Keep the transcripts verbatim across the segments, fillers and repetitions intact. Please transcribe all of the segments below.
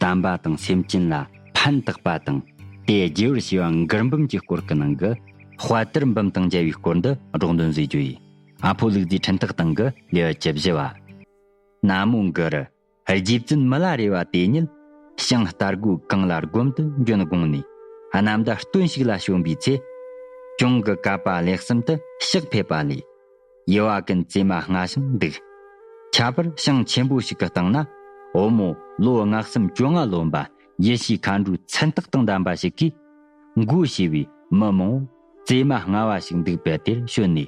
དམ་པ་དང་སེམས་ཅན་ལ་ཕན་བཏགས་པ་དང་། དེ་རྒྱས་པར་བྱས་པ་མགུར་འབུམ་གྱི་སྐོར་གྱི་ནང་གི་དཔའ་དར་འབུམ་དང་མཇལ་བའི་སྐོར་འདི་སྒྲོག་འདོན་མཛད་རྒྱུ་ཡིན། ཨ་ཕོ་ལུག་རྫིའི་འཕྲིན་ཐག་སྟེང་གི་ལེའུ་བཅུ་བཞི་བ། ན་མོ་གུ་རུ། རྗེ་བཙུན་མི་ལ་རས་པ་དེ་ཉིད་ཞིང་རྟ་མགོ་གངས་ལ་སྒོམ་དུ་འབྱོན་དགོངས་ནས། གནམ་ཟླ་སྟོན་ཞིག་ལ་བྱོན་པའི་ཚེ། གྱོང་གི་ཀ་པ་ལེགས་གསུམ་དུ་ཕྱག་ཕེབས་པ་ལས། ཡུ་བ་ཀུན་བཙས་མ་སྔ་ཞིང་འདུག། ཁྱད་པར་ཞིང་ཆེན་པོ་ཞིག་གི་སྟེང་ན། བུ་མོ་ལོ་ལྔ་གསུམ་བཅོ་ལྔ་ལོན་པ། ཡེ་ཤེས་མཁའ་འགྲོའི་མཚན་རྟགས་དང་ལྡན་པ་ཞིག་གིས། མགོ་ཕྱེ་བའི་མི་མང་པོ་བཙས་མ་སྔ་བ་ཞིག་འདུག་པས། དེར་བྱོན་ནས།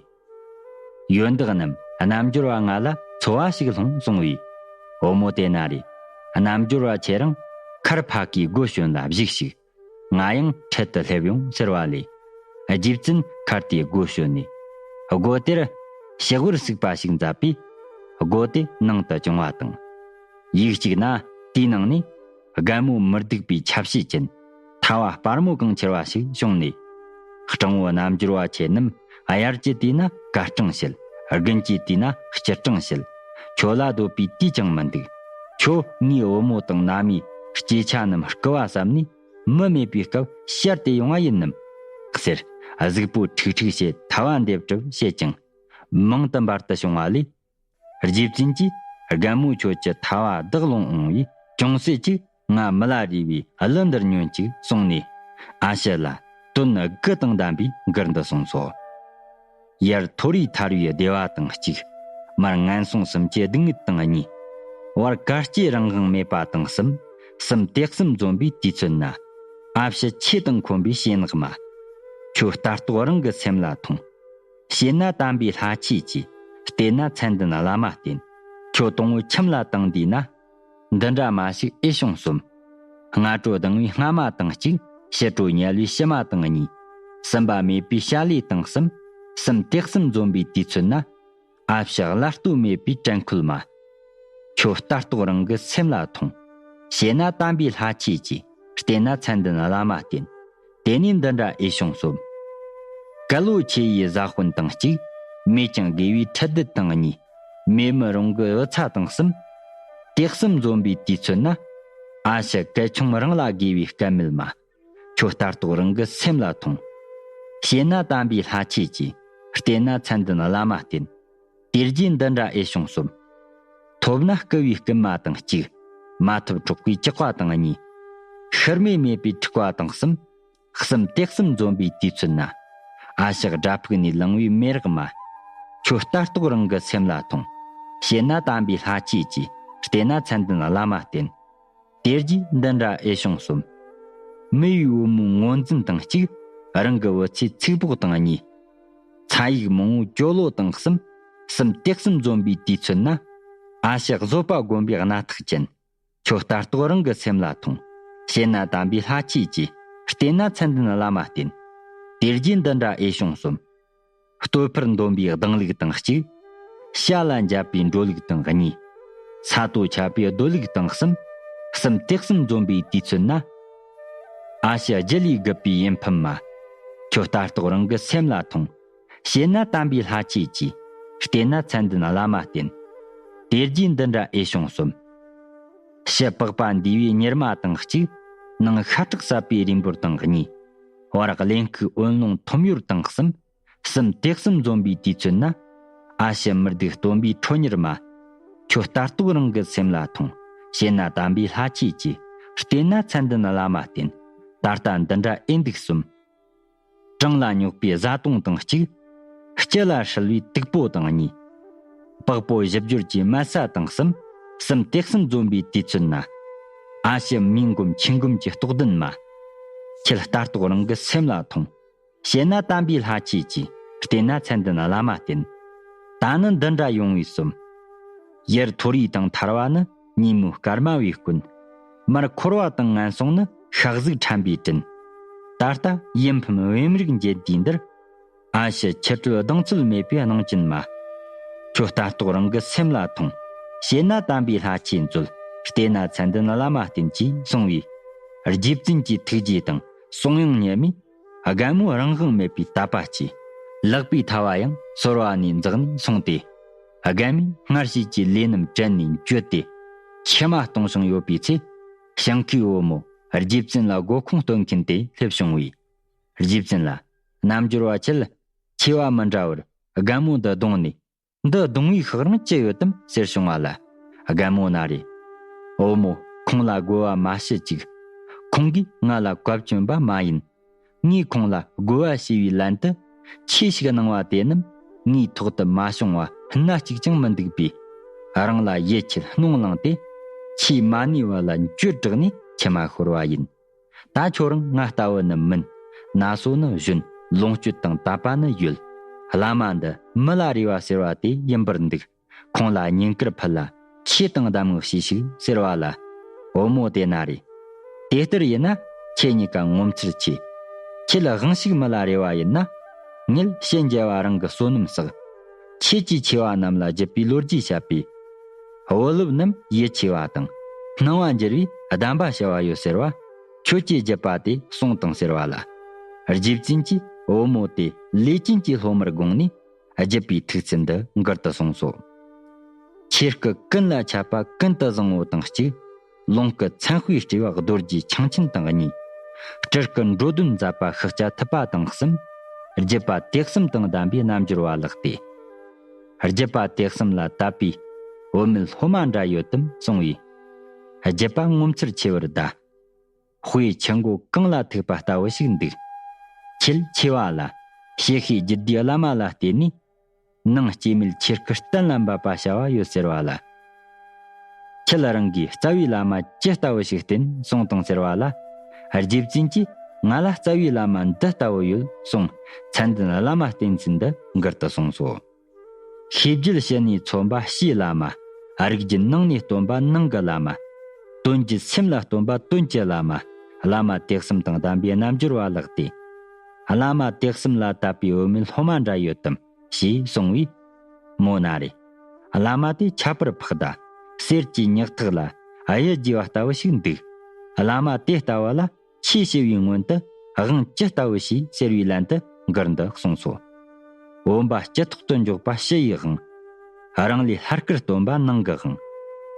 ཡོན་བདག་རྣམས་རྣལ་འབྱོར་བ་ང་ལ་འཚོ་བ་ཞིག་སློང་གསུང་བས། བུ་མོ་དེ་ན་རེ། རྣལ་འབྱོར་བ་ཁྱེད་རང་མཁར་ཕ་གིའི་སྒོ་བྱོན་ལ་བཞུགས་ཤིག། ང་ཡང་འཕྲལ་དུ་སླེབས་ཡོང་ཟེར་བ་ལས། རྗེ་བཙུན་མཁར་དེའི་སྒོ་བྱོན་ནས། སྒོ་དེར་ཕྱག་བུར་ཟུག་པ་ཞིག་མཛད་པས། སྒོ་དེ་ནང་དུ་བཅུག་པ་དང་། ཡིག་གཅིག་ན་དེའི་ནང་ནས། རྒན་མོ་མི་སྡུག་པའི་ཆ་བྱད་ཅན། ཐལ་བ་སྤར་མོ་གང་ཁྱེར་བ་ཞིག་བྱུང་ནས། སྤྲང་བོ་རྣལ་འབྱོར་བ་ཁྱེད་རྣམས། དབྱར་གྱི་དུས་ན་གར་སྤྲང་བྱེད། དགུན་གྱི་དུས་ན་སྐྱིད་སྤྲང་བྱེད། ཁྱོད་ལ་འདོད་པའི་དུས་ཀྱང་མི་འདུག། ཁྱོད་ངའི་བུ་མོ་དང་མནའ་མའི་སྐྱེས་ཆ་རྣམས་རྐུ་བ་བསམ་ནས། མི་མེད་པའི་སྐབས་ཤར་ཏེ་ཡོང་བ་ཡིན་ནམ། ཟེར། གཟུགས་པོ་ཁྲིག་ཁྲིག་བྱེད། ཐལ་བ་འདེབས་གྲབས་བྱེད་ཅིང་། མང་དུ་འབར་དུ་བྱུང་བ་ལས། རྗེ་བཙུན་གྱིས། རྒན་མོ་ཁྱོད་ཀྱི་ཐལ་བ་བདག་ལོངས་འོང་བས། ཅུང་ཟད་ཅིག་ང་མི་ལ་རས་པའི་གླུ་འདིར་ཉོན་ཅིག་གསུངས་ནས། ཨ་ཕྱི་ལ་དོན་དགུ་དང་ལྡན་པའི་མགུར་འདི་གསུངས་སོ། ཡར་མཐོ་རིས་ཐར་བའི་བདེ་བ་དང་གཅིག། མར་ངན་སོང་གསུམ་གྱི་སྡུག་བསྔལ་དང་གཉིས། བར་གར་སྐྱེ་རང་དབང་མེད་པ་དང་གསུམ། གསུམ་དེ་གསུམ་འཛོམས་པའི་དུས་ཚོད་ན། ཨ་ཕྱི་ཆོས་དང་འཁོན་པའི་ཞེ་ནག་མ། ཁྱོད་ལྟ་རྟོག་རང་གི་སེམས་ལ་ཐོངས། བྱེད་ན་དམ་པའི་ལྷ་ཆོས་ཀྱི། བལྟས་ན་མཚན་ལྡན་བླ་མ་བསྟེན། ཁྱོད་དང་པོ་ཁྱིམ་ལ་བཏང་དུས་ན། འདི་འདྲ་མ་ཞིག་ཨེ་བྱུང་གསུམ། སྔ་དྲོ་ལྡང་བའི་སྔ་མ་དང་གཅིག། ཕྱི་དྲོ་ཉལ་བའི་ཕྱི་མ་དང་གཉིས། ཟིན་པ་མེད་པའི་བྱ་ལས་དང་གསུམ། གསུམ་དེ་གསུམ་འཛོམས་པའི་དུས་ཚོད་ན། ཨ་ཕྱི་བླ་རྟོག་མེད་པའི་དྲན་འཁོལ་མ། ཁྱོད་ལྟ་རྟོག་རང་གི་སེམས་ལ་ཐོངས། བྱེད་ན་དམ་པའི་ལྷ་ཆོས་ཀྱི། བལྟས་ན་མཚན་ལྡན་བླ་མ་བསྟེན། དེ་ནས་འདི་འདྲ་ཨེ་བྱུང་གསུམ། གལ་ལོ་ཆེ་ཡི་བཟའ་དཔོན་དང་གཅིག། མེད་ཀྱང་དགེ་བའི་ཁྲི་གདུགས་དང་གཉིས། མེད་མི་རང་གི་འུ་ཚ་དང་གསུམ། དེ་གསུམ་འཛོམས་པའི་དུས་ཚོད་ན། ཨ་ཕྱི་གལ་ཆུང་རང་ལ་དགེ་བའི་སྐལ་མེད་མ། ཁྱོད་ལྟ་རྟོག་རང་གི་སེམས་ལ་ཐོངས། བྱེད་ན་དམ་པའི་ལྷ་ཆོས་ཀྱི། བལྟས་ན་མཚན་ལྡན་བླ་མ་བསྟེན། དེ་རྗེས་འདི་འདྲ་ཨེ་བྱུང་གསུམ། ཐོབ་ན་བསྐུ་བའི་རྐུན་མ་དང་གཅིག། མ་ཐོབ་འཕྲོག་པའི་ཇག་པ་དང་གཉིས། ཤི་རྨས་མེད་པའི་འཁྲུག་པ་དང་གསུམ། གསུམ་དེ་གསུམ་འཛོམས་པའི་དུས་ཚོད་ན། ཨ་ཕྱི་དགྲ་ཕུག་ནས་ལང་བའི་མེ་རག་མ། ཁྱོད་ལྟ་རྟོག་རང་གི་སེམས་ལ་ཐོངས། བྱེད་ན་དམ་པའི་ལྷ་ཆོས་ཀྱི། བལྟས་ན་མཚན་ལྡན་བླ་མ་བསྟེན། དེ་རྗེས་འདི་འདྲ་ཨེ་བྱུང་གསུམ། མི་ཡི་བུ་མོའི་ངོ་འཛིན་དང་གཅིག། རང་གི་བུ་ཚའི་ཚིག་ཕོག་དང་གཉིས། ཚ་ཡིག་མང་བོའི་སྐྱོ་ལོ་དང་གསུམ། གསུམ་དེ་གསུམ་འཛོམས་པའི་དུས་ཚོད་ན། ཨ་ཕྱི་བཟོད་པ་སྒོམ་པའི་སྣ་ཐག་ཅན། ཁྱོད་ལྟ་རྟོག་རང་གི་སེམས་ལ་ཐོངས། བྱེད་ན་དམ་པའི་ལྷ་ཆོས་ཀྱི། བལྟས་ན་མཚན་ལྡན་བླ་མ་བསྟེན། དེ་རྗེས་འདི་འདྲ་ཨེ་བྱུང་གསུམ། བསྟོད་ཕུར་འདོན་པའི་གདངས་ལུགས་དང་གཅིག། བྱ་ལ་འཇབ་པའི་འགྲོ་ལུགས་དང་གཉིས། ས་རྡོ་ཆབ་པའི་རྡོ་ལུགས་དང་གསུམ། གསུམ་དེ་གསུམ་འཛོམས་པའི་དུས་ཚོད་ན། ཨ་ཕྱི་རྒྱུ་ལས་རྒུད་པའི་ཡིན་ཕམ་མ། ཁྱོད་ལྟ་རྟོག་རང་གི་སེམས་ལ་ཐོངས། བྱེད་ན་དམ་པའི་ལྷ་ཆོས་ཀྱི། བལྟས་ན་མཚན་ལྡན་བླ་མ་བསྟེན། དེ་རྗེས་འདི་འདྲ་ཨེ་བྱུང་གསུམ། ཕྱི་པགས་པ་འདུས་པའི་གཉེར་མ་དང་གཅིག། ནང་ཤ་ཁྲག་ཟབ་པའི་རིང་འབུར་དང་གཉིས། བར་གླེན་ལྐུགས་འོན་རླུང་ཐོམ་ཡོར་དང་གསུམ། གསུམ་དེ་གསུམ་འཛོམས་པའི་དུས་ཚོད་ན། ཨ་ཕྱི་མི་སྡུག་སྟོན་པའི་ཁྲོ་གཉེར་མ། ཁྱོད་ལྟ་རྟོག་རང་གི་སེམས་ལ་ཐོངས། བྱེད་ན་དམ་པའི་ལྷ་ཆོས་ཀྱི། བལྟས་ན་མཚན་ལྡན་བླ་མ་བསྟེན། ད་ལྟ་འདི་འདྲ་ཨེ་འདུག་གསུམ། བྲང་ལ་སྙོག་པའི་བཟའ་བཏུང་དང་གཅིག། སྤྱི་ལ་ཧྲིལ་བའི་དུག་པོ་དང་གཉིས། པགས་པོ་བཞི་སྦྱོར་གྱི་དམད་ས་དང་གསུམ། གསུམ་དེ་གསུམ་འཛོམས་པའི་དུས་ཚོད་ན། ཨ་ཕྱི་མིའི་མགོན་ཆེན་སྒོམ་གྱི་རྟོགས་ལྡན་མ། ཁྱེད་ལྟ་རྟོག་རང་གི་སེམས་ལ་ཐོངས། བྱེད་ན་དམ་པའི་ལྷ་ཆོས་ཀྱི། བལྟས་ན་མཚན་ལྡན་བླ་མ་བསྟེན། ད་ནི་འདི་འདྲ་ཡོང་བའི་གསུམ། ཡར་མཐོ་རིས་དང་ཐར་བ་ནི། ཉིན་མོའི་སྐར་མ་བའི་སྐུན། མར་འཁོར་བ་དང་ངན་སོང་ནི། ཤ་གཟུགས་ཕྲན་བུའི་དྲིན། ད་ལྟ་ཡིན་ཕམ་བེམ་རིག་འགྱེད་དུས་འདིར། ཨ་ཕྱི་ཁྱི་སྤྲེལ་གདེང་ཚོད་མེད་པའི་གནོང་ཅན་མ། ཁྱོད་ལྟ་རྟོག་རང་གི་སེམས་ལ་ཐོངས། བྱེད་ན་དམ་པའི་ལྷ་ཆོས་མཛོད། བལྟས་ན་མཚན་ལྡན་བླ་མ་བསྟེན། ཅེས་གསུངས་པས། རྗེ་བཙུན་གྱི་ཐུགས་རྗེ་དང་གསུང་དབྱངས་ཉམས་མེད། རྒན་མོ་རང་དབང་མེད་པའི་དད་པ་སྐྱེས། ལག་པའི་ཐལ་བ་ཡང་སོལ་བ་ནས་འཛེགས་ནས་སོང་སྟེ། རྒན་མོས་སྔར་བྱས་ཀྱི་ལས་རྣམས་དྲན་ནས་འགྱོད་དེ། མཆི་མ་གཏོང་ཞིང་ཡོད་པའི་ཚེ། སྤྲང་ཁའི་བུ་མོ་རྗེ་བཙུན་ལ་སྒོ་ཁུང་སྟོན་མཁན་དེ་སླེབས་བྱུང་བས། རྗེ་བཙུན་ལ། རྣལ་འབྱོར་བ་ཁྱེད། ཆེ་བ་མི་འདྲ་བར་རྒན་མོ་འདི་བརྡུངས་ནས། འདི་རྡུང་བའི་ཤག་རང་ཅི་ཡོད་དམ་ཟེར་བྱུང་བ་ལ། རྒན་མོ་ན་རེ། བུ་མོ་ཁོང་ལ་རྒོལ་བ་མ་བྱེད་ཅིག། ཁོང་གིས་ང་ལ་བཀའ་བཀྱོན་པ་མ་ཡིན། ངས་ཁོང་ལ་རྒོལ་བ་བྱས་པའི་ལན་དུ། ཆོས་ཤིག་གནང་བ་དེ་རྣམས་ངའི་ཐོག་ཏུ་མ་བྱུང་བ་སྣ་གཅིག་ཀྱང་མི་འདུག་པས། རང་ལ་ཡིད་ཆེས་སྣང་བླངས་ཏེ། ཆོས་མ་ནུས་པ་ལ་འགྱོད་བསྒྲགས་ནས་མཆི་མ་ཤོར་བ་ཡིན། ད་ཁྱོད་རང་ང་ལྟ་བུ་ནི་མིན། ན་སོ་ནི་གཞོན། ལོངས་སྤྱོད་དང་དད་པ་ནི་ཡོད། བླ་མ་འདི་མི་ལ་རས་པ་ཟེར་བ་དེ་ཡིན་པར་འདུག། ཁོང་ལ་བསྙེན་བཀུར་ཕུལ་ལ། ཆོས་དང་གདམས་ངག་ཞུས་ཤིག་ཟེར་བ་ལ། བུ་མོ་དེ་ན་རེ། དེ་ལྟར་ཡིན་ན་ཁྱེད་གཉིས་ཀ་ངོ་མཚར་ཆེ། ཁྱེད་ལ་དབང་ཕྱུག་མི་ལ་རས་པ་ཡིན་ན། ངེད་ཞལ་མཇལ་བ་རང་གི་བསོད་ནམས་བསགས། ཁྱེད་ཀྱིས་ཆེ་བ་རྣམས་ལ་བརྒྱུད་པའི་ལོ་རྒྱུས་བཤད་པས། བུ་སློབ་རྣམས་ཡིད་ཆེས་པ་དང་། སྣང་བ་འགྱུར་བའི་གདམས་པ་བྱ་བ་ཡོད་ཟེར་བ། ཁྱོད་ཀྱིས་བརྒྱུད་པ་དེ་གསུངས་དང་ཟེར་བ་ལ། རྗེ་བཙུན་གྱིས་བུ་མོ་དེ་ལས་ཅན་གྱི་སློབ་མར་དགོངས་ནས། བརྒྱུད་པའི་ཐུགས་ཚུལ་འདི་མགུར་དུ་གསུངས་སོ། ཆོས་སྐུ་ཀུན་ལ་ཁྱབ་པ་ཀུན་ཏུ་བཟང་པོ་དང་གཅིག། ལུང་སྐུ་མཚན་དཔེའི་སྤྲུལ་པ་རྡོ་རྗེ་འཆང་ཆེན་དང་གཉིས། སྤྲུལ་སྐུ་འགྲོ་དོན་མཛད་པ་ཤཱཀྱ་ཐུབ་པ་དང་གསུམ། བརྒྱུད་པ་དེ་གསུམ་དང་ལྡན་པའི་རྣལ་འབྱོར་བ་ལགས་ཏེ། བརྒྱུད་པ་དེ་གསུམ་ལ་དད་པའི་བུད་མེད་སློབ་མ་འདྲ་ཡོད་དམ་གསུང་བས། བརྒྱུད་པ་ངོ་མཚར་ཆེ་བར་གདའ། དཔེ་ཆུ་མགོ་གངས་ལ་ཐུག་པ་ལྟ་བུ་ཞིག་འདུག། ཁྱེད་ཆེ་བ་ལ་ཞི་ཤེས་རྒྱུད་སྡེའི་བླ་མ་ལ་བརྟེན་ནས། ནང་སྐྱེ་མེད་ཆོས་སྐུ་གཏན་ལ་འབེབས་པ་བྱ་བ་ཡོད་ཟེར་བ་ལ། ཁྱེད་རང་གིས་རྩ་བའི་བླ་མ་ཇི་ལྟ་བུ་ཞིག་བསྟེན་གསུངས་དང་ཟེར་བ་ལ། རྗེ་བཙུན་གྱིས་ང་ལ་རྩ་བའི་བླ་མ་འདི་ལྟ་བུ་ཡོད་གསུངས། མཚན་ལྡན་བླ་མ་བསྟེན་ཚུལ་འདི་མགུར་དུ་གསུངས་སོ། ཤེས་བརྒྱད་ཕྱི་ནས་མཚོན་པ་ཕྱིའི་བླ་མ། རིགས་རྒྱུད་ནང་ནས་སྟོན་པ་ནང་གི་བླ་མ། དོན་གྱི་སེམས་ལ་སྟོན་པ་དོན་གྱི་བླ་མ། བླ་མ་དེ་གསུམ་དང་ལྡན་པའི་རྣལ་འབྱོར་བ་ལགས་ཏེ། བླ་མ་དེ་གསུམ་ལ་དད་པའི་བུད་མེད་སློབ་མ་འདྲ་ཡོད་དམ་ཞེས་གསུང་བས། མོ་ན་རེ། བླ་མ་དེ་ཁྱད་པར་འཕགས་གདའ། གསེར་གྱི་ཉག་ཐག་ལ་གཡུ་རྒྱས་པ་ལྟ་བུ་ཞིག་འདུག། བླ་མ་དེ་ལྟ་བུ་ལ། ཆོས་ཞུ་བའི་སྔོན་དུ་དབང་ཅི་ལྟ་བུ་ཞུས་ཟེར་བའི་ལན་དུ་མགུར་འདི་གསུངས་སོ། བུམ་པ་སྤྱི་ཐོག་ཏུ་འཇོག་པ་ཕྱི་ཡི་དབང་། རང་ལས་ལྷ་སྐུར་སྟོན་པ་ནང་གི་དབང་།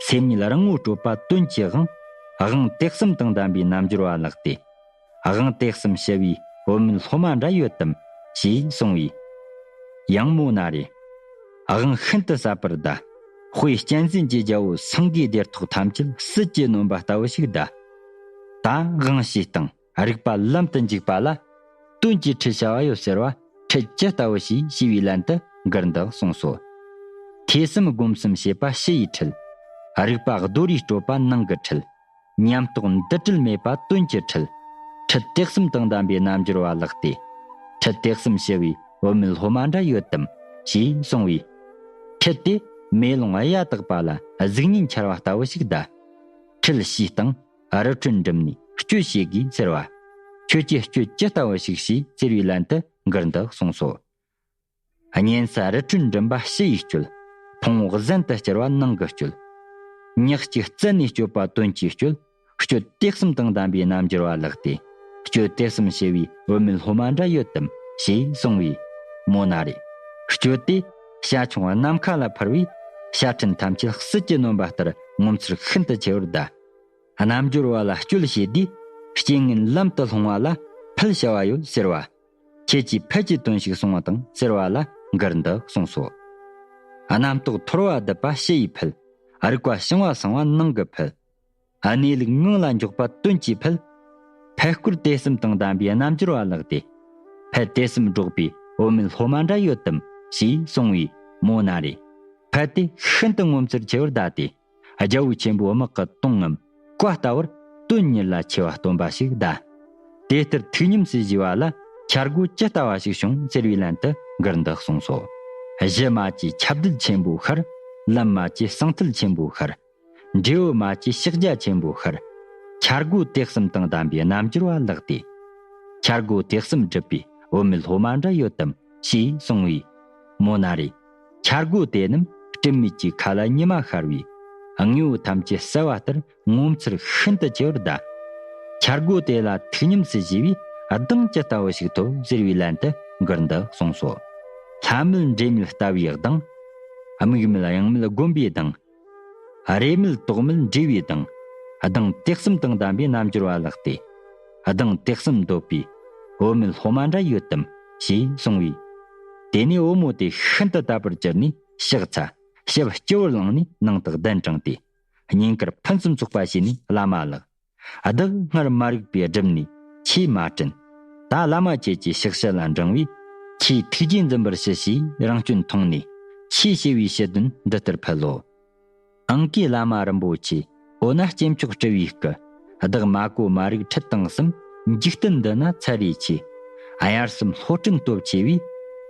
སེམས་ཉིད་རང་ངོ་སྤྲོད་པ་དོན་གྱི་དབང་། དབང་དེ་གསུམ་དང་ལྡན་པའི་རྣལ་འབྱོར་བ་ལགས་ཏེ། དབང་དེ་གསུམ་ཞུ་བའི་བུད་མེད་སློབ་མ་འདྲ་ཡོད་དམ་ཞེས་གསུངས་པས། ཡང་མོ་ན་རེ། དབང་ཤིན་ཏུ་ཟབ་པར་གདའ། དཔེ་གཅན་གཟན་གྱི་རྒྱལ་པོ་སེང་གེའི་སྡེར་ཐོག་ཐམས་ཅད་སྲིད་ཀྱིས་ནོན་པ་ལྟ་བུ་ཞིག་གདའ། ད་དབང་ཞུས་དང་། རིག་པ་ལམ་དུ་འཇུག་པ་ལ། དོན་གྱི་ཁྲིད་བྱ་བ་ཡོད་ཟེར་བ། ཁྲིད་ཇི་ལྟ་བུ་ཞིག་ཞུས་པའི་ལན་དུ་མགུར་འདི་གསུངས་སོ། ཐོས་བསམ་སྒོམ་གསུམ་བྱེད་པ་ཕྱི་ཡི་ཁྲིད། རིག་པ་རྡོ་རིས་སྤྲོད་པ་ནང་གི་ཁྲིད། ཉམས་རྟོགས་འདུ་འབྲལ་མེད་པ་དོན་གྱི་ཁྲིད། ཁྲིད་དེ་གསུམ་དང་ལྡན་པའི་རྣལ་འབྱོར་བ་ལགས་ཏེ། ཁྲིད་དེ་གསུམ་ཞུ་བའི་བུད་མེད་སློབ་མ་འདྲ་ཡོད་དམ་ཞེས་གསུངས་པས། ཁྲིད་དེ་མེ་ལོང་གཡའ་དག་པ་ལ་གཟུགས་བརྙན་འཆར་བ་ལྟ་བུ་ཞིག་གདའ། ཁྲིད་ཞུས་དང་། རི་ཁྲོད་འགྲིམས་ནས་སྤྱོད་བྱེད་དགོས་ཟེར་བ། ཁྱོད་ཀྱིས་སྤྱོད་ཇི་ལྟ་བུ་ཞིག་བྱོས་ཟེར་བའི་ལན་དུ་མགུར་འདི་གསུངས་སོ། གཉན་ས་རི་ཁྲོད་འགྲིམ་པ་ཕྱི་ཡི་སྤྱོད། ཕུང་པོ་གཟན་དུ་བསྐྱུར་བ་ནང་གི་སྤྱོད། ཉག་གཅིག་རྩད་ནས་གཅོད་པ་དོན་གྱི་སྤྱོད། སྤྱོད་དེ་གསུམ་དང་ལྡན་པའི་རྣལ་འབྱོར་བ་ལགས་ཏེ། སྤྱོད་དེ་གསུམ་ཞུ་བའི་བུད་མེད་སློབ་མ་འདྲ་ཡོད་དམ་ཞེས་གསུངས་པས། མོ་ན་རེ། སྤྱོད་དེ་བྱ་ཁྱུང་ནམ་མཁའ་ལ་འཕུར་བས། བྱ་ཕྲན་ཐམས་ཅད་སྲིད་ཀྱིས་ནོན་པ་ལྟར་ངོ་མཚར་ཤིན་ཏུ་ཆེ་བར་གདའ། རྣལ་འབྱོར་བ་ལ་སྤྱོད་བྱེད་དུས། རྐྱེན་ངན་ལམ་དུ་ལྷུང་བ་ལ་ཕུལ་བྱ་བ་ཡོད་ཟེར་བ། ཁྱེད་ཀྱིས་ཕུལ་གྱི་དོན་ཞིག་གསུང་བ་དང་ཟེར་བ་ལ་མགུར་འདི་གསུངས་སོ། རྣམ་རྟོག་འཐོར་བ་སྡུད་པ་ཕྱི་ཡི་ཕུལ། རིག་པ་བྱང་བ་སངས་པ་ནང་གི་ཕུལ། གནས་ལུགས་ངང་ལ་འཇོག་པ་དོན་གྱི་ཕུལ། ཕུལ་སྐོར་དེ་གསུམ་དང་ལྡན་པའི་རྣལ་འབྱོར་བ་ལགས་ཏེ། ཕུལ་དེ་གསུམ་སྒྲོགས་པའི་བུད་མེད་སློབ་མ་འདྲ་ཡོད་དམ་ཞེས་གསུངས་པས། མོ་ན་རེ། ཕུལ་དེ་ཤིན་ཏུ་ངོ་མཚར་ཆེ་བར་གདའ་སྟེ། རྒྱལ་པོ་ཆེན་པོ་དམག་གི་དོང་ངམ་བཀའ་ལྟ་བུར་དོན་གཉེར་ལ་ཆེ་བ་སྟོན་པ་ཞིག་གདའ། དེ་ལྟར་ཐུགས་ཉམས་སུ་བཞེས་པ་ལ་འཆར་སྒོ་ཇི་ལྟ་བ་ཞིག་བྱུང་ཟེར་བའི་ལན་དུ་མགུར་འདི་གསུངས་སོ། གཞི་མ་བཅས་ཁྱབ་གདལ་ཆེན་པོ་ཤར། ལམ་མ་བཅས་ཟང་ཐལ་ཆེན་པོ་ཤར། འབྲས་བུ་མ་བཅས་ཕྱག་རྒྱ་ཆེན་པོ་ཤར། འཆར་སྒོ་དེ་གསུམ་དང་ལྡན་པའི་རྣལ་འབྱོར་བ་ལགས་ཏེ། འཆར་སྒོ་དེ་གསུམ་སྒྲུབ་པའི་བུད་མེད་སློབ་མ་འདྲ་ཡོད་དམ་ཞེས་གསུངས་པས། མོ་ན་རེ། འཆར་སྒོ་དེ་རྣམས་སྤྲིན་མེད་ཀྱི་མཁའ་ལ་ཉི་མ་ཤར་བས། དངོས་པོ་ཐམས་ཅད་གསལ་བ་ལྟར་ངོ་མཚར་ཤིན་ཏུ་ཆེ་བར་གདའ། འཆར་སྒོ་དེ་ལ་ཐུགས་ཉམས་སུ་བཞེས་པས་གདངས་ཇི་ལྟ་བུ་ཞིག་ཐོབ་ཟེར་བའི་ལན་དུ་མགུར་འདི་གསུངས་སོ། ལྷ་མིད་འབྲས་མིད་ལྟ་བུའི་གདངས། དམིགས་མེད་གཡེང་མེད་སྒོམ་པའི་གདངས། རེ་མིད་དོགས་མིད་འདྲིས་པའི་གདངས། གདངས་དེ་གསུམ་དང་ལྡན་པའི་རྣལ་འབྱོར་བ་ལགས་ཏེ། གདངས་དེ་གསུམ་འདོད་པའི་བུད་མེད་སློབ་མ་འདྲ་ཡོད་དམ་ཞེས་གསུངས་པས། དེ་ནས་བུ་མོ་དེ་ཤིན་ཏུ་དད་པར་གྱུར་ནས་ཕྱག་འཚལ། ཞབས་སྤྱི་བོར་བླངས་ནས་ནང་དུ་གདན་དྲངས་ཏེ། སྙིང་གར་ཕུན་སུམ་ཚོགས་པ་བྱས་ནས། བླ་མ་ལགས། བདག་སྔར་མ་རིག་པས་བསྒྲིབས་ནས་ཆོས་མ་དྲན། ད་བླ་མ་ཁྱེད་ཀྱི་ཕྱག་ཞལ་ལ་འབྲང་བས་ཆོས་ཐུགས་རྗེས་འཛིན་པར་ཞུ་ཞེས་རང་སྐྱོན་མཐོང་ནས་ཆོས་ཞུ་བའི་ཞུ་དོན་འདི་ལྟར་ཕུལ་ལོ། ཨང་ཀི་བླ་མ་རིན་པོ་ཆེ། འོ་ན་སྐྱེས་མཆོག་སྤྲུལ་པའི་སྐུ། བདག་མ་གོ་མ་རིག་ཁྲིད་དང་གསུམ། འཇིག་རྟེན་འདི་ན་ཚར་རེ་ཆེ། དབྱར་གསུམ་ལྷོ་སྤྲིན་སྟོབས་ཆེ་བས།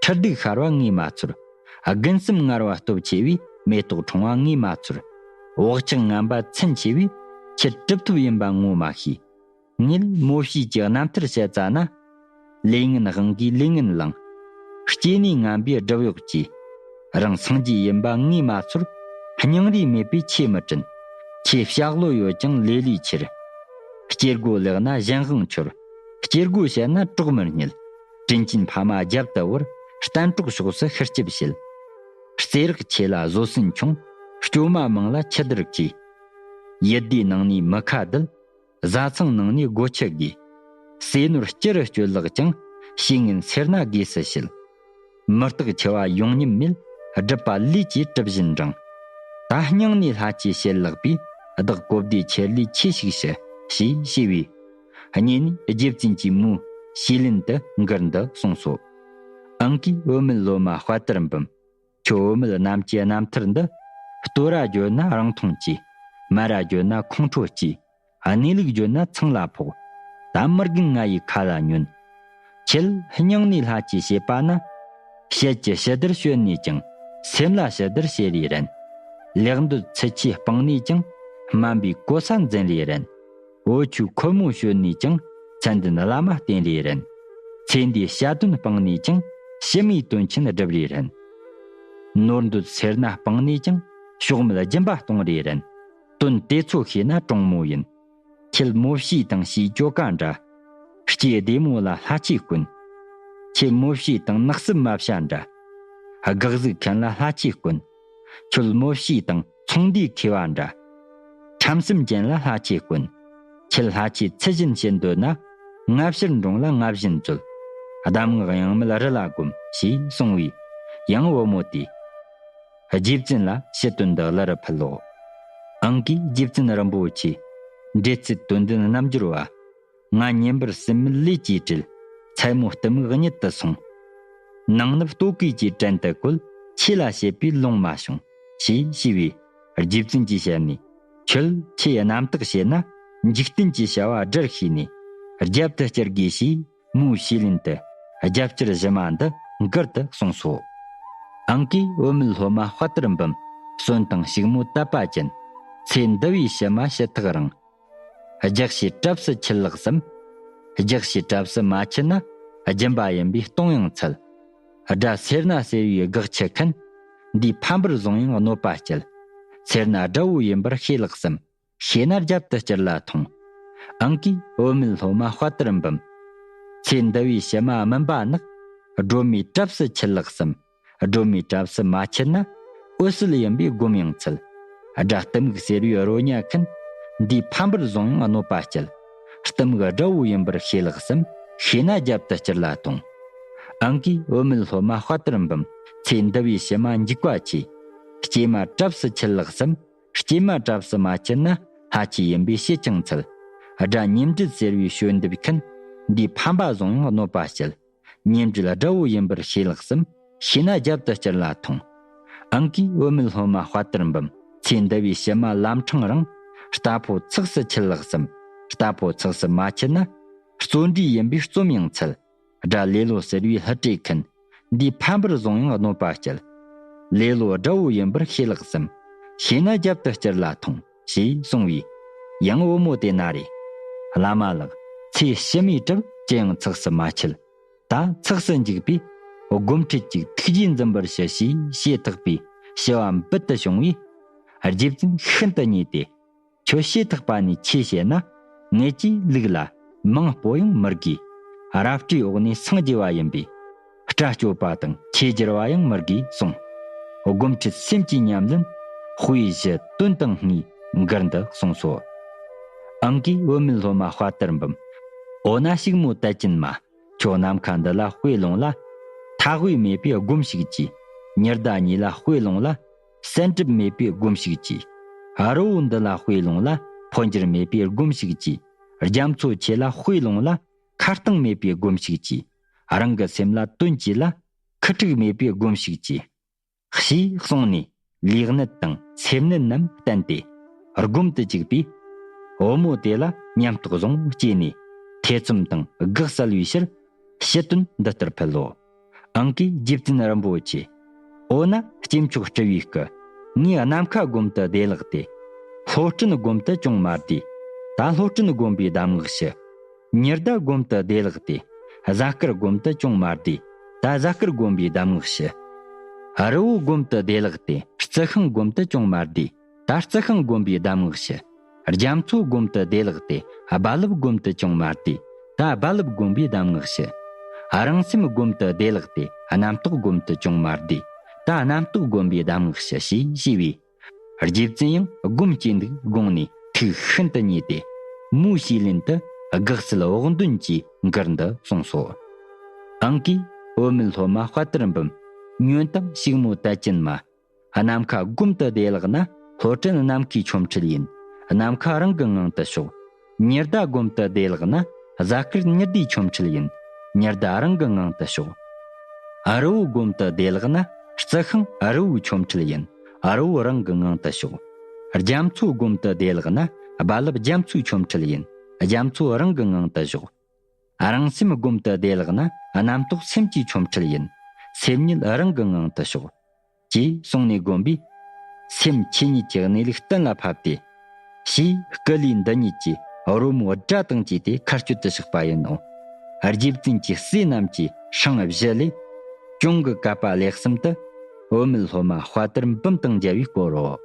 ཁྲི་གདུགས་ཤར་བ་ངས་མ་ཚོར། དགུན་གསུམ་ངར་བ་སྟོབས་ཆེ་བས། མེ་ཏོག་འཁྲུངས་པ་ངས་མ་ཚོར། བག་ཆགས་ངན་པ་མཚོན་ཆེ་བས། ཁྱེད་གྲུབ་ཐོབ་ཡིན་པ་ངོ་མ་ཤེས། ངས་མོ་བྱས་ཀྱི་རྣམ་ཐར་བཤད་ཙ་ན། ལས་ངན་དབང་གིས་ལས་ངན་བླངས། སྐྱེས་ནས་ངན་པའི་སྒྲིབ་གཡོགས་ཀྱིས། རང་སངས་རྒྱས་ཡིན་པ་ངས་མ་ཚོར། སྙིང་རུས་མེད་པས་ཆོས་མི་དྲན། ཁྱེད་བཤགས་བློ་ཡོད་ཀྱང་ལས་ལས་ཁྱེར། སྐྱེ་སྒོ་ལེགས་ན་གཞན་དབང་འཆོར། སྐྱེ་སྒོ་བཤད་ན་གྲོགས་མི་རྙེད། དྲིན་ཆེན་ཕ་མ་རྒྱབ་ཏུ་བོར། གཏན་གྲོགས་ཕྱོགས་སུ་ཤི་སྐྱིབས་བྱེད། རྩེ་རག་ཆེ་ལ་བཟོད་སྲན་ཆུང་། སྐྱོ་མ་མང་ལ་ཆུ་དར་གྱིས། ཡུལ་སྡེ་ནང་ནས་མི་ཁ་བརྡལ། བཟའ་ཚང་ནང་ནས་སྒོ་ཁྱི་དགོས། ཟས་ནོར་སྤྱི་རུ་སྤྱོད་ལགས་ཀྱང་། བྱེད་ངན་སེར་སྣ་དགོས་སུ་བྱེད། མི་རྟག་འཆི་བ་ཡོང་སྙམ་མེད། སྒྲིབ་པ་ལས་ཀྱིས་གྲུབ་བཞིན་འབྲང་། ད་སྙིང་ནས་ལྷ་ཆོས་བྱེད་ལགས་པས། བདག་གོ་བདེ་ཁྱེར་ལས་ཆོས་ཤིག་ཞུ། ཞེས་ཞུས་པས། གཉིས་ནས་རྗེ་བཙུན་གྱིས་མོའི་ཞུས་ལན་དུ་མགུར་འདི་གསུངས་སོ། ཨང་ཀིས་བུད་མེད་སློབ་མ་དཔལ་དར་འབུམ། ཁྱོད་བུད་མེད་རྣམས་ཀྱི་རྣམ་ཐར་འདི། སྟོད་ར་བརྗོད་ན་རང་མཐོང་སྐྱེས། སྨད་ར་བརྗོད་ན་ཁོང་ཁྲོ་སྐྱེས། གནས་ལུགས་བརྗོད་ན་ཚང་ལ་ཕོག། ད་མི་རྒན་ང་ཡི་ཁ་ལ་ཉོན། ཁྱེད་སྙིང་ནས་ལྷ་ཆོས་བྱེད་པ་ན། ཞལ་གྱི་ཞུ་བདེར་ཞོན་ནས་ཀྱང་། སེམས་ལ་ཞུ་བདེར་བྱེད་རེ་རན། ལེགས་འདོད་ཚུལ་ཆོས་སྤངས་ནས་ཀྱང་། དམན་པའི་གོ་ས་འཛིན་རེ་རན། འོ་ཆོས་ཁོལ་མོ་ཞོན་ནས་ཀྱང་། མཚན་ལྡན་བླ་མ་བསྟེན་རེ་རན། ཚེ་འདིའི་བཤད་དོན་སྤངས་ནས་ཀྱང་། ཕྱི་མའི་དོན་ཆེན་སྒྲུབ་རེ་རན། ནོར་འདོད་སེར་སྣ་སྤངས་ནས་ཀྱང་། ཕྱོགས་མེད་སྦྱིན་པ་གཏོང་རེ་རན། དོན་དེ་ཚོ་ཤེས་ན་དྲང་མོ་ཡིན། ཁྱེད་མོ་བྱས་དང་བྱིའུ་སྐྱོ་ག་འདྲ། སྐྱེས་བདེ་མོ་ལ་ལྷ་ཆོས་དཀོན། ཁྱེད་མོ་བྱས་དང་ནགས་སྲུབ་མ་བྱ་འདྲ། དགག་གཟུགས་མཁན་ལ་ལྷ་ཆོས་དཀོན། ཁྱོད་མོ་བྱས་དང་ཚོང་འདུས་མཁས་པ་འདྲ། ཁྲམ་གསུམ་ཅན་ལ་ལྷ་ཆོས་དཀོན། ཁྱེད་ལྷ་ཆོས་ཚུལ་བཞིན་བྱེད་འདོད་ན། སྔ་ཕྱིར་འབྲོང་ལ་སྔ་བཞིན་འཛོལ། གདམས་ངག་ཡང་མེད་རི་ལ་སྒོམ། ཞེས་གསུངས་པས། ཡང་བུ་མོ་དེས། རྗེ་བཙུན་ལ་ཞུ་དོན་འདི་སླར་ཕུལ་ལོ། ཨང་ཀིས་རྗེ་བཙུན་རིན་པོ་ཆེ། འབྲེལ་ཚད་དོན་ལྡན་རྣལ་འབྱོར་བ། ང་ཉིན་པར་སྲིན་མལ་ལས་ཀྱིས་བྲེལ། མཚན་མོ་གཏི་མུག་གཉིད་དུ་སོང་། ནང་ནུབ་ལྟོ་གོས་ཀྱི་བྲན་དུ་བཀོལ། ཆོས་ལ་བྱེད་པའི་ལོང་མ་བྱུང་། ཞེས་ཞུས་པས། རྗེ་བཙུན་གྱི་ཞལ་ནས། ཁྱོད་ཆོས་རྣམ་དག་བྱེད་ན། འཇིག་རྟེན་གྱི་བྱ་བ་སྒྲུབ་ཤེས་ནས། རྒྱབ་ཏུ་བསྐྱུར་དགོས་ཞེས། མོའི་ཞུས་ལན་དུ། རྒྱབ་སྐྱུར་བཞི་མ་འདི་མགུར་དུ་གསུངས་སོ། ཨང་ཀིས་བུད་མེད་སློབ་མ་དཔའ་དར་འབུམ། གསོན་དང་ཕྱུག་མོ་དད་པ་ཅན། ཚེ་འདི་བའི་ཕྱི་མ་ཞུ་ཐག་རིང་། རྒྱགས་ཤིག་གྲབས་སུ་འཁྱུད་ལགས་སམ། རྒྱགས་ཤིག་གྲབས་སུ་མ་འཁྱུད་ན། སྦྱིན་པ་ཡིན་པས་གཏོང་ཡང་འཚལ། དགྲ་སེར་སྣ་སེར་བའི་དགག་ཆུ་མཁན། འདིས་ཕམ་པར་བཟུང་ཡང་གནོད་པ་སྐྱེལ། སེར་སྣ་དགྲ་བོ་ཡིན་པར་ཤེས་ལགས་སམ། ཤེས་ན་རྒྱབ་ཏུ་བསྐྱུར་ལ་ཐོངས། ཨང་ཀིས་བུད་མེད་སློབ་མ་དཔའ་དར་འབུམ། ཚེ་འདི་བའི་ཕྱི་མ་སྨིན་པ་ནག། སྒྲོན་མེ་གྲབས་སུ་འཁྱུད་ལགས་སམ། སྒྲོན་མེ་གྲབས་སུ་མ་འཁྱུད་ན། འོད་གསལ་ཡིན་པས་སྒོམ་ཡང་འཚལ། དགྲ་གཏི་མུག་སེར་བའི་རོ་ཉ་མཁན། འདིས་ཕམ་པར་བཟུང་ཡང་གནོད་པ་སྐྱེལ། གཏི་མུག་དགྲ་བོ་ཡིན་པར་ཤེས་ལགས་སམ། ཤེས་ན་རྒྱབ་ཏུ་བསྐྱུར་ལ་ཐོངས། ཨང་ཀིས་བུད་མེད་སློབ་མ་དཔའ་དར་འབུམ། ཚེ་འདི་བའི་ཕྱི་མ་འཇིགས་པ་ཆེ། སྐྱེས་མ་གྲབས་སུ་འཁྱུད་ལགས་སམ། སྐྱེས་མ་གྲབས་སུ་མ་འཁྱུད་ན། ལྷ་ཆོས་ཡིན་པས་བྱེད་ཅིང་འཚལ། དགྲ་ཉེ་འབྲེལ་སེར་བའི་གཤོལ་འདེབས་མཁན། འདིས་ཕམ་པ་བཟུང་ཡང་གནོད་པ་སྐྱེལ། ཉེ་འབྲེལ་དགྲ་བོ་ཡིན་པར་ཤེས་ལགས་སམ། ཤེས་ན་རྒྱབ་ཏུ་བསྐྱུར་ལ་ཐོངས། ཨང་ཀིས་བུད་མེད་སློབ་མ་དཔའ་དར་འབུམ། ཚེ་འདི་བའི་ཕྱི་མ་ལམ་འཕྲང་རིང་། རྟ་ཕོ་ཚགས་སུ་འཁྱུད་ལགས་སམ། རྟ་ཕོ་ཚགས་སུ་མ་འཁྱུད་ན། བརྩོན་འགྲུས་ཡིན་པས་རྩོམ་ཡང་འཚལ། དགྲ་ལེ་ལོ་ཟེར་བའི་ལྷུ་སྤྲེལ་མཁན། འདིས་ཕམ་པར་བཟུང་ཡང་གནོད་པ་སྐྱེལ། ལེ་ལོ་དགྲ་བོ་ཡིན་པར་ཤེས་ལགས་སམ། ཤེས་ན་རྒྱབ་ཏུ་བསྐྱུར་ལ་ཐོངས། ཞེས་གསུངས་པས། ཡང་བུ་མོ་དེ་ན་རེ། བླ་མ་ལགས། ཚེ་ཕྱི་མའི་གྲབས་ཅི་ཡང་ཚགས་སུ་མ་འཁྱུད། ད་ཚགས་སུ་འཇུག་པའི་སྒོམ་ཁྲིད་ཅིག་ཐུགས་རྗེས་འཛིན་པར་ཞུ་ཞེས་བྱེ་ཐག་པའི་ཞུ་བ་འབུལ་དུ་བྱུང་བས། རྗེ་བཙུན་ཤིན་ཏུ་མཉེས་ཏེ། ཁྱོད་ཞེ་ཐག་པ་ནས་ཆོས་བཤད་ན། ངེད་ཀྱི་ལུགས་ལ་མིང་སྤོ་ཡང་མི་དགོས། རབ་སྤྲོས་འོག་ནས་སངས་རྒྱས་པ་ཡིན་པས། སྐྲ་གཅོད་པ་དང་ཆོས་བསྒྱུར་བ་ཡང་མི་དགོས་གསུངས། སྒོམ་ཁྲིད་སེམས་ཀྱི་ཉམས་ལེན། དཔེ་བཞི་དོན་དང་ལྔའི་མགུར་འདི་གསུངས་སོ། ཨང་ཀིས་བུད་མེད་སློབ་མ་དཔའ་དར་འབུམ། འོ་ན་ཕྱུག་མོ་དད་ཅན་མ། ཁྱོད་ནམ་མཁའ་འདི་ལ་དཔེ་ལོངས་ལ། མཐའ་དབུས་མེད་པའི་སྒོམ་ཞིག་གྱིས། ཉི་ཟླ་གཉིས་ལ་དཔེ་ལོངས་ལ། གསལ་འགྲིབ་མེད་པའི་སྒོམ་ཞིག་གྱིས། རི་བོ་འདི་ལ་དཔེ་ལོངས་ལ། འཕོ་འགྱུར་མེད་པའི་སྒོམ་ཞིག་གྱིས། རྒྱ་མཚོ་ཆེ་ལ་དཔེ་ལོངས་ལ། མཁའ་སྟེང་མེད་པའི་སྒོམ་ཞིག་གྱིས། རང་གི་སེམས་ལ་དོན་གྱིས་ལ། ཁུ་འཁྲིག་མེད་པའི་སྒོམ་ཞིག་གྱིས། ཞེས་གསུངས་ནས་ལུས་གནད་དང་སེམས་གནད་རྣམས་བསྟན་ཏེ། སྒོམ་དུ་བཅུག་པས། བུ་མོ་དེ་ལ་ཉམས་རྟོགས་བཟང་སྐྱེས་ནས། ཐེ་ཚོམ་དང་དགག་བསལ་བའི་ཕྱིར། ཞུ་དོན་འདི་ལྟར་ཕུལ་ལོ། ཨང་ཀིས་རྗེ་བཙུན་རིན་པོ་ཆེ། འོ་ན་སྐྱེས་མཆོག་སྤྲུལ་པའི་སྐུ། ངས་ནམ་མཁའ་སྒོམ་དུ་བདེ་བླག་སྟེ། ལྷོ་སྤྲིན་སྒོམ་དུ་ཅུང་མ་བདེ། ད་ལྷོ་སྤྲིན་སྒོམ་པའི་གདམས་ངག་ཞུ། ཉི་ཟླ་སྒོམ་དུ་བདེ་བླག་སྟེ། གཟའ་སྐར་སྒོམ་དུ་ཅུང་མ་བདེ། ད་གཟའ་སྐར་སྒོམ་པའི་གདམས་ངག་ཞུ། རི་བོ་སྒོམ་དུ་བདེ་བླག་སྟེ། རྩི་ཤིང་སྒོམ་དུ་ཅུང་མ་བདེ། ད་རྩི་ཤིང་སྒོམ་པའི་གདམས་ངག་ཞུ། རྒྱ་མཚོ་སྒོམ་དུ་བདེ་བླག་སྟེ། རྦ་རླབས་སྒོམ་དུ་ཅུང་མ་བདེ། ད་རྦ་རླབས་སྒོམ་པའི་གདམས་ངག་ཞུ། རང་སེམས་སྒོམ་དུ་བདེ་བླག་སྟེ། རྣམ་རྟོག་སྒོམ་དུ་ཅུང་མ་བདེ། ད་རྣམ་རྟོག་སྒོམ་པའི་གདམས་ངག་ཞུ། ཞེས་ཞུས་པས། རྗེ་བཙུན་ཡང་སྒོམ་གྱི་འདུག་དགོངས་ནས་ཐུགས་ཤིན་ཏུ་མཉེས་ཏེ། མོའི་ཞུས་ལན་དུ་དགག་བསལ་བོགས་འདོན་གྱི་མགུར་འདི་གསུངས་སོ། ཨང་ཀིས་བུད་མེད་སློབ་མ་དཔའ་དར་འབུམ། ཉོན་དང་ཕྱུག་མོ་དད་ཅན་མ། ནམ་མཁའ་སྒོམ་དུ་བདེ་བླག་ན། ལྷོ་སྤྲིན་ནམ་མཁའི་ཆོ་འཕྲུལ་ཡིན། ནམ་མཁའ་རང་གི་ངང་དུ་ཞོག། ཉི་ཟླ་སྒོམ་དུ་བདེ་བླག་ན། གཟའ་སྐར་ཉི་ཟླའི་ཆོ་འཕྲུལ་ཡིན། ཉི་ཟླ་རང་གི་ངང་དུ་ཞོག། རི་བོ་སྒོམ་དུ་བདེ་བླག་ན། རྩི་ཤིང་རི་བོའི་ཆོ་འཕྲུལ་ཡིན། རི་བོ་རང་གི་ངང་དུ་ཞོག། རྒྱ་མཚོ་སྒོམ་དུ་བདེ་བླག་ན། རྦ་རླབས་རྒྱ་མཚོའི་ཆོ་འཕྲུལ་ཡིན། རྒྱ་མཚོ་རང་གི་ངང་དུ་ཞོག། རང་སེམས་སྒོམ་དུ་བདེ་བླག་ན། རྣམ་རྟོག་སེམས་ཀྱི་ཆོ་འཕྲུལ་ཡིན། སེམས་ཉིད་རང་གི་ངང་དུ་ཞོག། ཅེས་གསུངས་ནས་བསྒོམས་པས། སེམས་ཆོས་ཉིད་ཀྱི་གནས་ལུགས་གཏན་ལ་ཕབ་སྟེ། ཞེས་སྐུ་ལུས་འདི་ཉིད་ཀྱི་རོལ་མོའི་སྒྲ་དང་བཅས་ཏེ་མཁའ་སྤྱོད་དུ་གཤེགས་པ་ཡིན་ནོ། རྗེ་བཙུན་གྱི་སྲས་རྣམས་ཀྱི་སྲང་བཞི་ལས། གྱོང་གི་བཀབ་པ་ལེགས་གསུམ་དུ། བུད་མེད་སློབ་མ་དཔའ་དར་འབུམ་དང་མཇལ་བའི་སྐོར་རོ།